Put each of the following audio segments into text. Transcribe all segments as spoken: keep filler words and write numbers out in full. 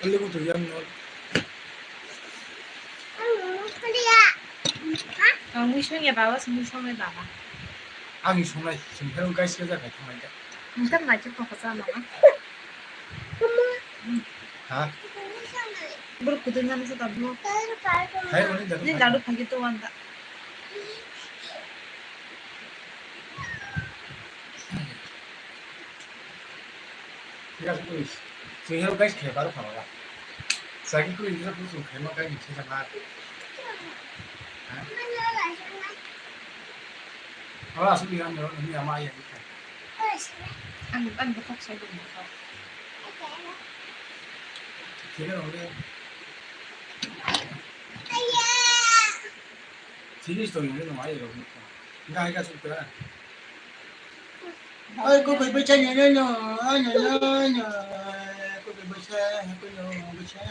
Ang mui songya baba, songni songnai baba. Ang songnai, songphai guys, ke jaga thangmai da. Nokha nai khe koksa mama. Ha? Bro, kudu nani sa tablo. Hai, oni dadu. Ni dadu phagi to wanda. Chwng hero guys khe baro phano ba. Sagi kuri jira pusu khe ma kai ni chhe ma. Ora asli yang ro ni ama ya ni. Ang ang bokok sai dum bokok. Khe ro le. Chini story ni no ai ro. Ga ga su ta. Ai ko koi bai cha nya nya nya nya nya nya. Ko koi bai cha ko no bai cha.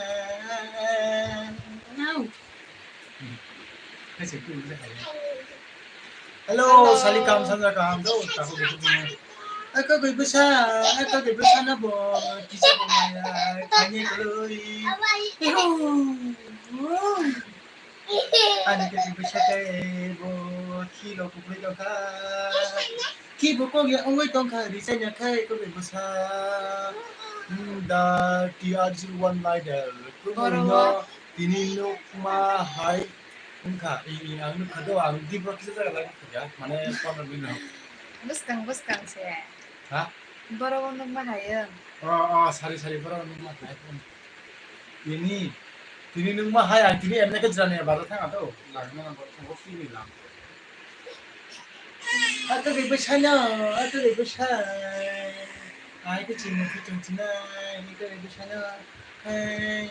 Nau. Kasi tu bai cha. Hello, sali kam sanja kaham do. Tako gitu. Ai ko koi bai cha, ai ko koi bai cha na bo. Kisa bo maya. Kanye koi. Ihu. Ani khe twi bwsa khe bo khi rok kwplai tong kha. Khi bo kok ya wngwi tong kha, ri chai ya khe kwrwi bwsa. Hmm, the T R zero one rider. Kwrwi no tini nuk ma hai wng kha. I, i, ang nuk kha do, ang di bwrok kisa jaga lai nuk kha ya. Mane pondro minute. Bwskang, bwskang se. Ha? Borok o nuk ma hai wng. O, o, sari, sari, borok o nuk ma hai wng. Tini, tini nwng ma hai, ang tini emne khe jwrani bazar thang ato. Lagina bo thango tini lang. Ato de bwsano, ato de bwsa. Ai khe chini khe chini chinai, ni khe bwsano. Hai.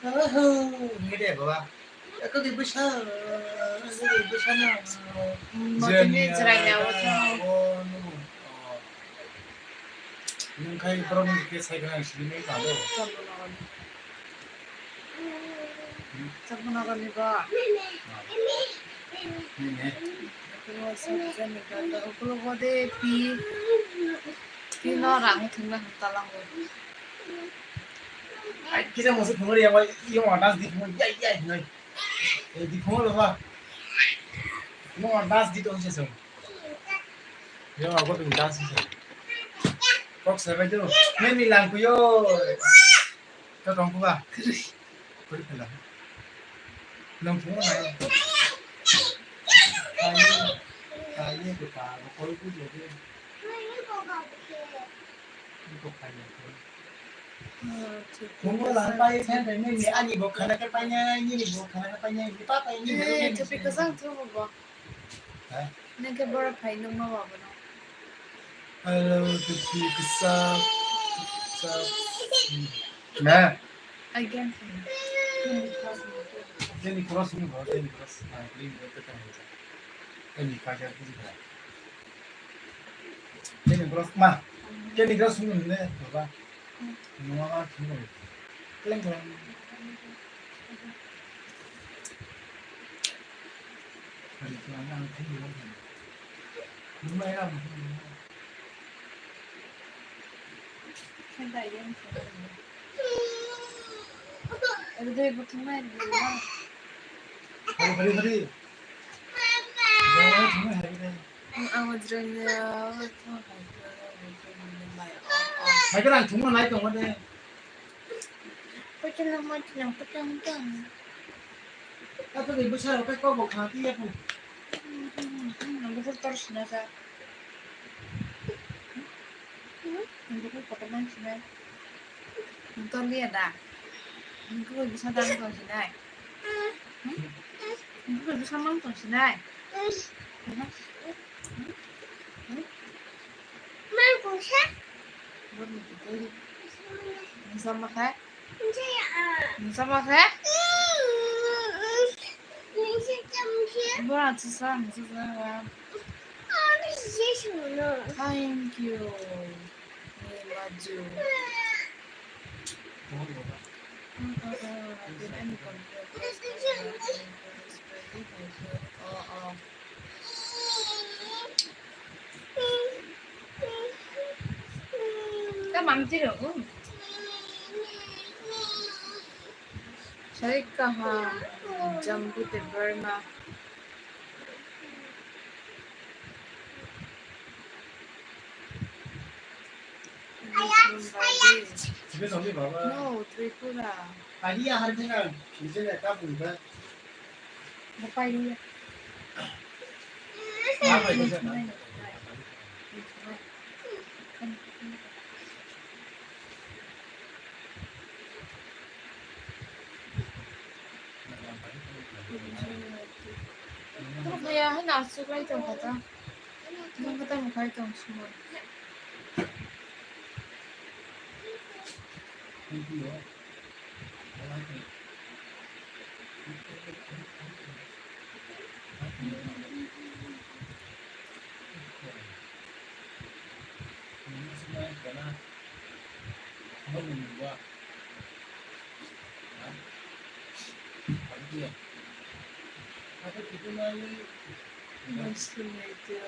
Oho, ni de baba. Ato de bwsa, ato de bwsano. Mo tini jwrani abo thang. Nwng khai borok ni khe sai khna sini mai tado. Chakmanogo ni. Chakmanogo ni bo. Nini. Ukulogo de pi. Pi no rang thumna hwn talango. Ai kisa musu phungri yang wai yang wai dance di phungri yai yai noi. Eh di phungri ba. Mo dance di tong se song. Yo, ako pin dance sa. Kok sabai do. Nini lang kuyo. To tong kuba. Kuri pela. Nang phungo na. Kali, kali ko pa, ko koi ku jo de. Ko pa ya ko. Phungo lang pai phen phen nini ani bo khana ke pai nai, nini bo khana ke pai nai, ni pa pai nini. Eh, to pi kasang to bo. Nang khe borok phai nung ma ba bono. Hello, to pi kisa. Kisa. Na. Again. Jenny Cross ni bo, Jenny Cross. Ah, green bo ta ta. Jenny Cross ni bo. Jenny Cross ma. Jenny Cross ni ne, baba. Nungma ma thumui. Kleng kleng. Hari tuan ang thumui. Nungma ya. Hari doi butung mai. Hari hari hari. Jangan thumui hari doi. Ang majranya. Hai ka nang thumui nai tong de. Pochin nang ma chin nang pochin tong. Ato de bwsa rok kok bo khati ya pun. Nang bukur tor sina sa. Nang bukur kotor nang sina. Nang tor liya da. Nang bukur bwsa dang tong sinai. Nang bukur bwsa mang tong sinai. Mang bwsa. Bor ni kutu. Nang sama kha. Nisa ma khe? Bo achi sa, nisa sa. Thank you. Ni maju. Ka mam tiro. Hai kaham, Jambu tei Burma. No, Tripura. Tamo kaya hai na aswk lai tong kha ta. Nang khe tamo khai tong simo. Nice to meet you.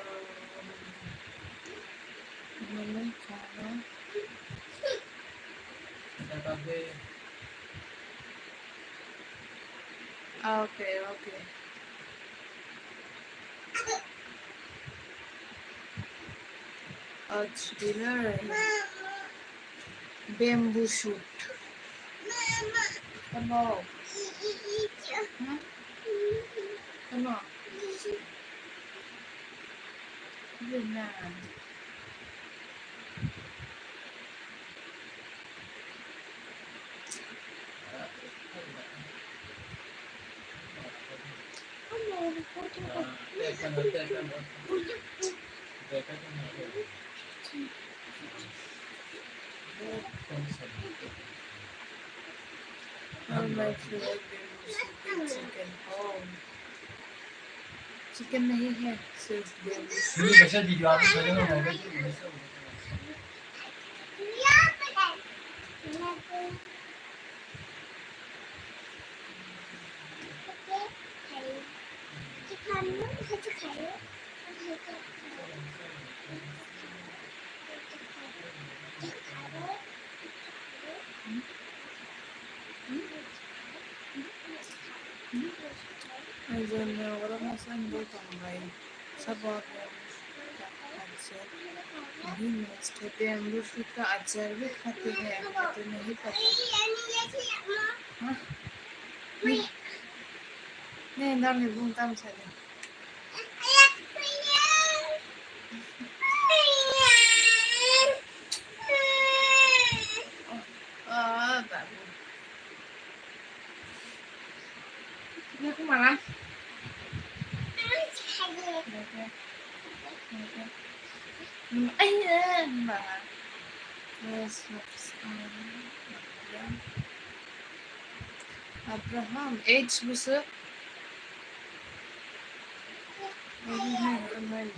Manai khana. Okay, okay. Ach dinner. Bamboo shoot. Tamo. Hmm? Tamo. Good man. Chicken nahi hai, sirf bamboo. Ang join na wala masa ang doi tong bai. Sabo ang acha. Bini step ang lusu ta acha bi khate ne ang khate ne hi pata. Ha? Ne, ne, dam ni bung tam sa de. Oh, babu. Ini aku malah. Ini aku. Ini aku. Ini aku. Ini aku. Ini aku. Ini aku. Ini aku. Ini aku. Ini aku. Abraham, age bwswk?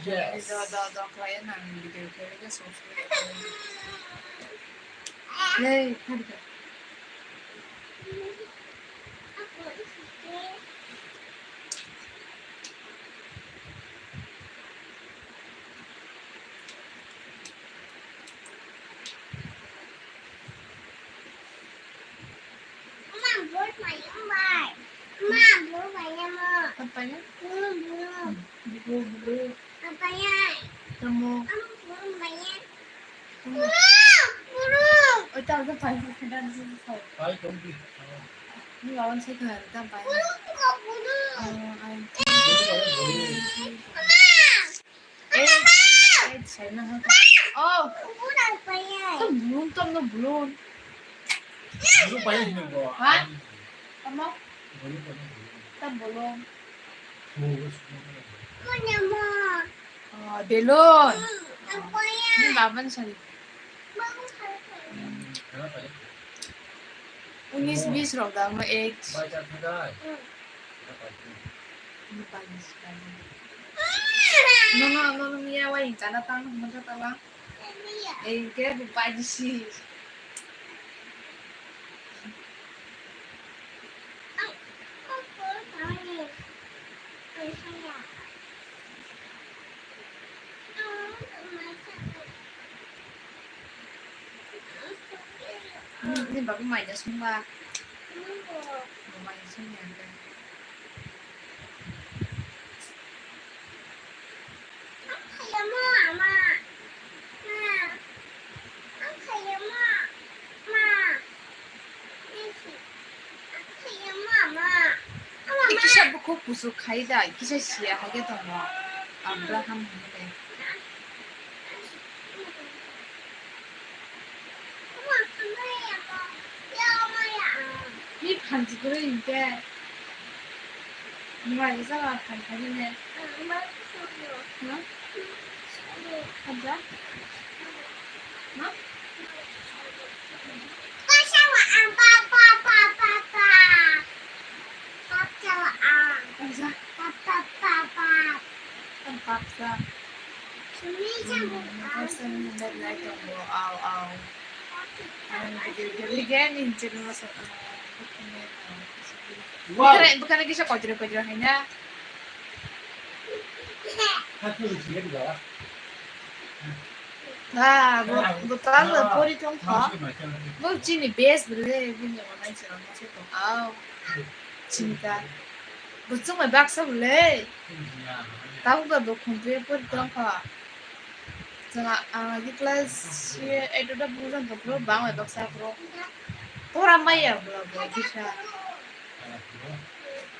Yes. Da, da, da, khlai nang video khe, khe subscribe khlai. Hey, kha di kha. Mama, bol payung bai. Mama, bol payung mo. Apa ya? Bol, bol. Bol, bol. Apa ya? Kamu. Mama, bol payung. Kamu. Mama, bol. Oh, tahu tu payung sudah di sini. Payung di. Ini lawan saya kemarin kan payung. Bol, bol. Oh, ay. Bol, bol. Mama. Eh, eh, saina ha. Oh. Tam bulun, tam no bulun. Bulun paya hino bo. Ha? Tamo? Bulun paya hino. Tam bulun. Oh, belon. Ni laban sari. Unis bis rok da mo ek. Nono, nono miya wa ingkana tang mata tala. Ei ke bu paji si. Ni babu mai da sungba. Kisa bukhuk kuchuk khai da, kisa sia hai khe tongo. Abraham hinwi. Ni phanchi kwrwi hinkhe. Nwng bai jala phan khainani. No? Khanja? No? Khanja? Khanja? Khanja? Khanja? Aw, aw. Ang video khe video ni channel sa, ah, bukhana, bukhana kisa koitro koitro hai na. Ah, bo, bo tal pori tong kha. Bo chini best bole, bini online se rang se tong. Aw. Chini ta. Bo chumai baksa bole. Tamo ba bo khumpe pori tong kha. Chwng, ah, class eight o da bujang tong phuru bang bai baksa phuru. Pura maya bwla bo kisa.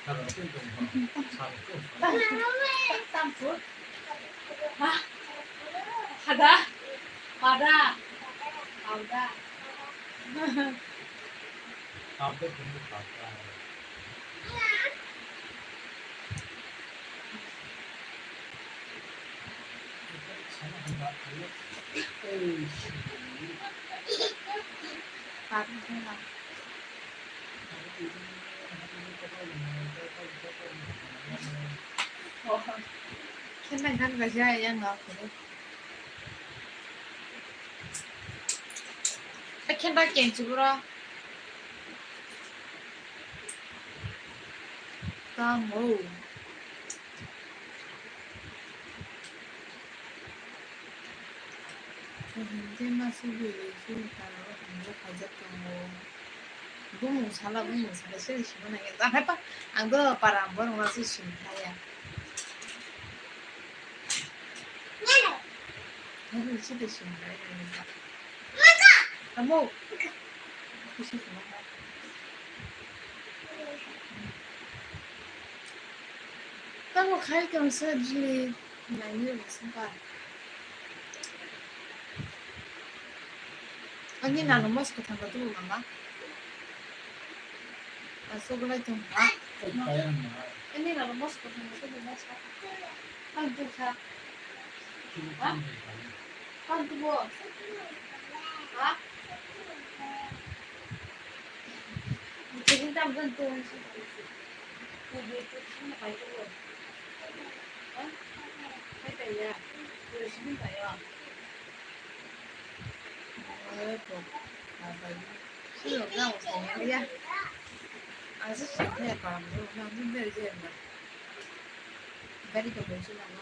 Tam, tam, tam, tam, ha? Hada? Hada? Hada? Khe nang kan kaisa yang nang phuru. Khe nang kenchi bro. Tamo. Kaham khe masa bwrwi chini para o hamjak khaijak tongo. Bumung sala, bumung sala se sima nai. Ang khe pa, ang do para borok no se sini thaya. Haino se de sini nai. Tamo. Kisa sima nai. Tamo khai tong se jili naini rw sung kha. Ani nano mos kwthang khe tubu mama. Aswk lai tong kha. Ani nano mos kwthang khe tubu masa. Ang tu kha. Ha? Kan tubo. Ha? Muchungin tam gan tubo. Tubo, tubo, sini pai tubo. Ha? Pai pai ya. Tubo sini pai ya. Oi, tubo. Pai pai. Sini orang usah ya. Aswk sini ya, kalam tubo. Nanti dari sini. Gari ka bai sila ma.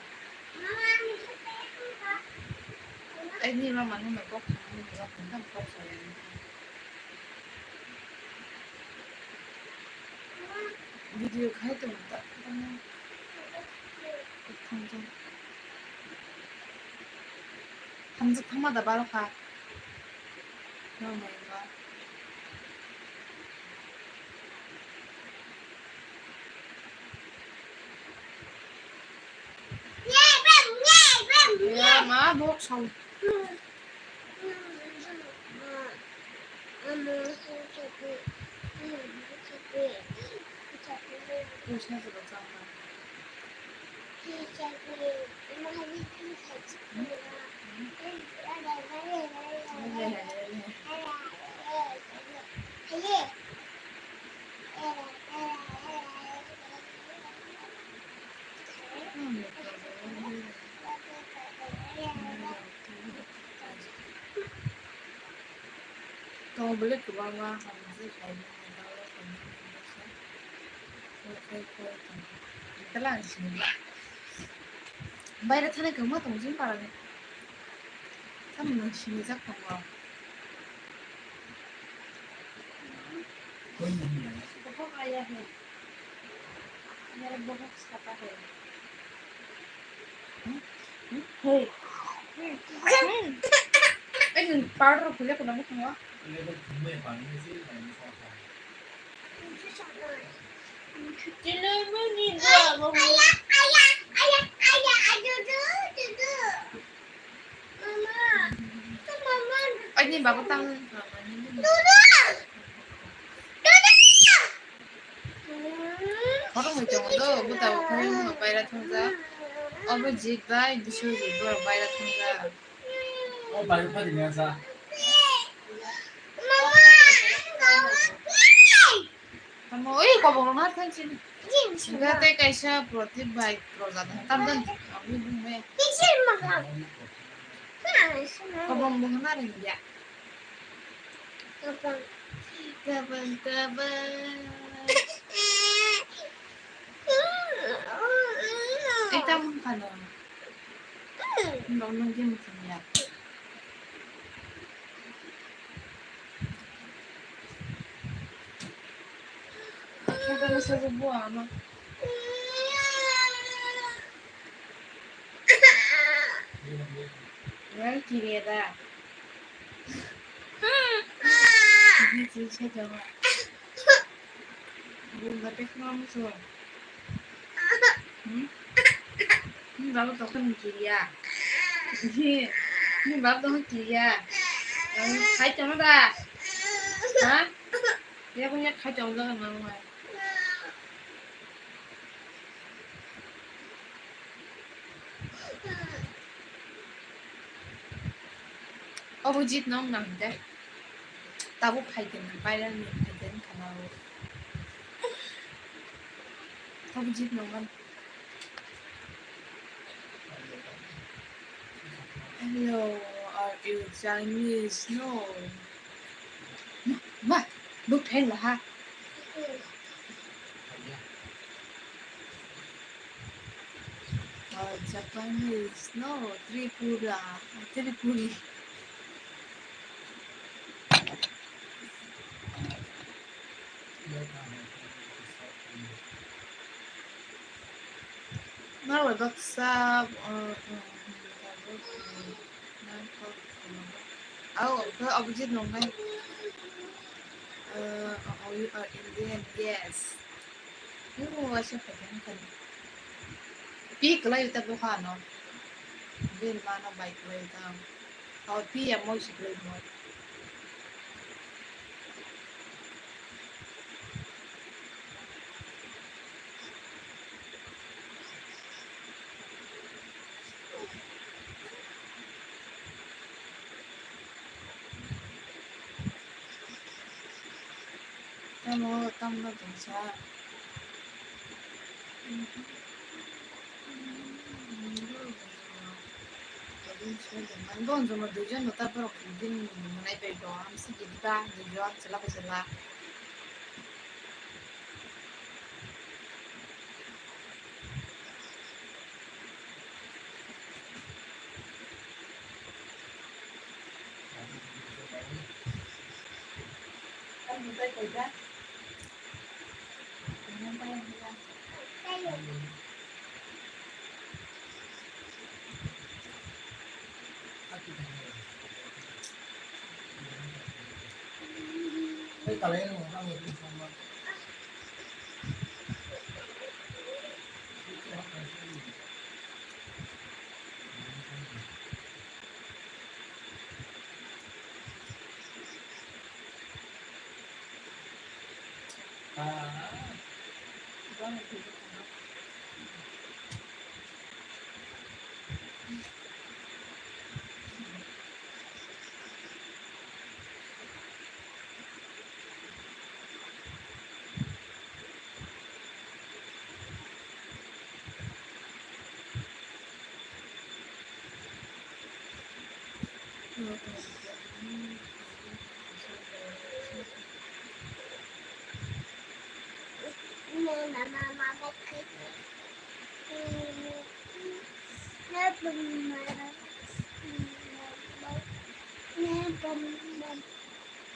Ai ni ma manu mai kok ni ma kok tam kok sa ya. Video khai tong ta. Kok thang jang. Hamjak thangma da baro kha. No, my God. Ya, ma, bok sao. Puisa se bo chama. Tongo belai kwbangma hamjwk hai mani bagwi tongmani bagwi se. Khe khe khe tong. Tala ang sini ba. Baire thani kwbangma tongo chini parani. Tamo nang sinijak tongo. बहुत आया है। मेरा बहुत खाता है। हम्म? हम्म? हे। हम्म। हम्म। ए, पाउडर खुले खुले मुख में। Ani bago tang. Khoroknwi tongo do, bwtabo khoroknwi baira thwngjak. Obo jit bai Biswajit borok baira thwngjak. O bai pha di nasa. Tamo oi kobong rok har khan chini. Hingke tei kaisa Pratip bai Roja da tam dan. Aboni bumung ya. Kobong bumung na ring ya. Kabang, kabang. Ai, tamo wngkha no. Wngkha no, game wngkha ya. Khe tamo sajak bo ano. Nang kiriya da. Ini sih saya jawab. Bunda pek mau musuh. Hmm? Ini baru toko nang kiriya. Ini, ini baru toko kiriya. Hai, cuma da. Hah? Ya punya kacau jangan mau. Obo jit nong nang de. Tabuk phaikhe nang viral ni phaikhe wngkha na o. Obo jit nong man. Hello, are you Chinese? No. Ma, ma, buk theng la ha. Uh, Japanese, no, Tripura, Tripuri. Norok baksa, uh, uh, Aw, khe opposite nongnai. Uh, oh, you are Indian, yes. Yung waisa phaikhe wngkha. Pi kwlai ta bokha no. Bini mano bai kwlai ta. Aw, pi ya moi si kwlai moi. Tamo tamno tongsa. Ang bo jomo duijon no ta borok din mwnai bai bo, ang si gidi ba duijon chwla bai chwla.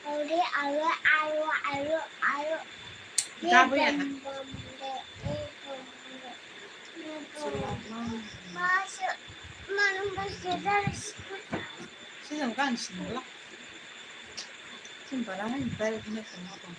Aro, aro, aro, aro, aro. Gabo ya na. Bom, bom, de, e, bom, bom, de, e, bom, bom. Salamat. Masuk. Mana masih dari sekolah. Sini kan sini lah. Sini barang ini bayar ini semua tuh.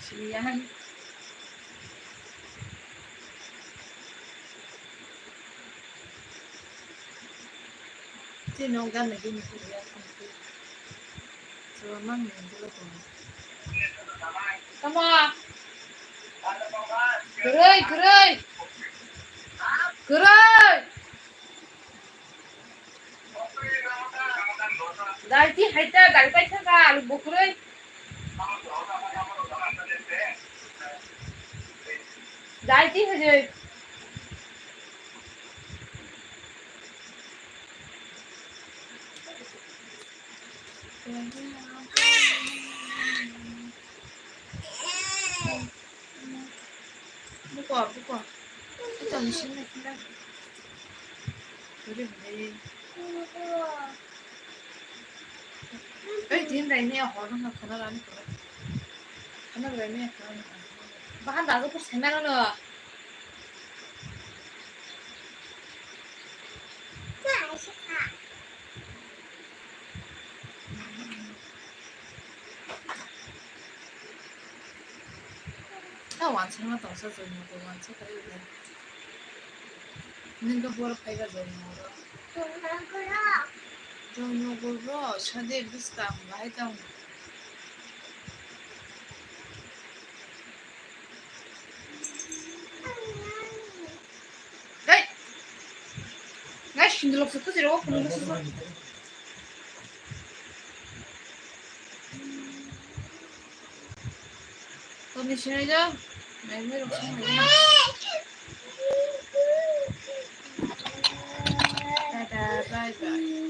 Sini ya. Sini nong gan lagi ni kuya. Tama. Kwrwi, kwrwi. Kwrwi. Dal ti hai ta, dal pai thang ka, alu bo kwrwi. Dal ti hai je. Buka, buka. Ito, machine na kira. Beri, beri. Eh, din rai ne, hor na khana rani kira. Khana rai ne, khana. Bahan dago pur sena no. Ta wansukma tongsa Joynagar wansuk khe. Nini khe boro phaiba Joynagar. Joynagar ro sade bwskang bahai tong. Gai. Gai, sindulok sukhu siro, kunu sukhu. Toni sinai do. Nai, nai, rok sinai do. Tada, bye bye.